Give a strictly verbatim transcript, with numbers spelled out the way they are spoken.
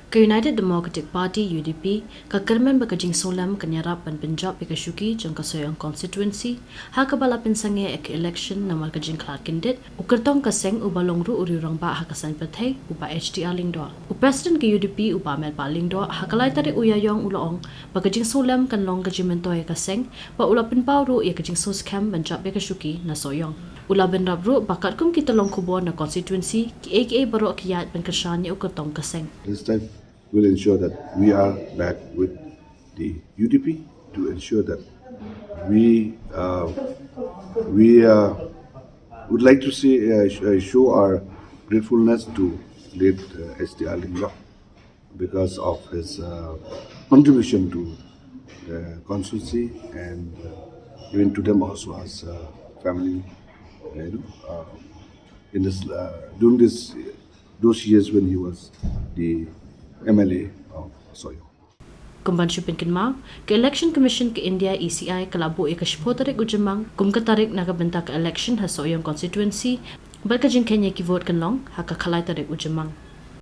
Ka United Democratic Party, U D P, ka kyrmen ba ka jingsngewlem kan ïarap ban pynjop ïa ka shuki jong ka Sohiong constituency, ha kaba la pynsangeh ïa ka election namar ka jingkhlad kyndit u kyrtong ka seng uba long ruh u riew rangbah ha ka saiñ pyrthei, u Bah H D R Lyngdoh. U President ka U D P, u Bah Metbah Lyngdoh, ha ka lai tarik u Ïaïong u la ong ba ka jingsngewlem kan long ka jingmyntoi ïa ka seng, bad u la pynpaw ruh ïa ka jingsngewskhem ban jop ïa ka shuki na Sohiong. U la bynrap ruh ba katkum ki tyllong khubor na constituency, kiei kiei baroh ki ïaid ban kyrshan ïa u kyrtong ka seng. This time, we'll ensure that we are back with the U D P to ensure that we, uh, we, uh, would like to say, uh, sh-, uh, show our gratefulness to late, uh, H D R Lyngdoh because of his, uh, contribution to the constituency and, uh, even to them also as a family, uh, you know, uh, in this, uh, during this, those years when he was the M L A of Sohiong. Kumban shu pynkynmaw, ka Election Commission ka India, E C I, ka la buh ïa ka shiphew tarik u Jymmang kum ka tarik na ka bynta ka election ha Sohiong constituency, bad ka jingkheiñ ïa ki vote kan long ha ka khatlai tarik u Jymmang.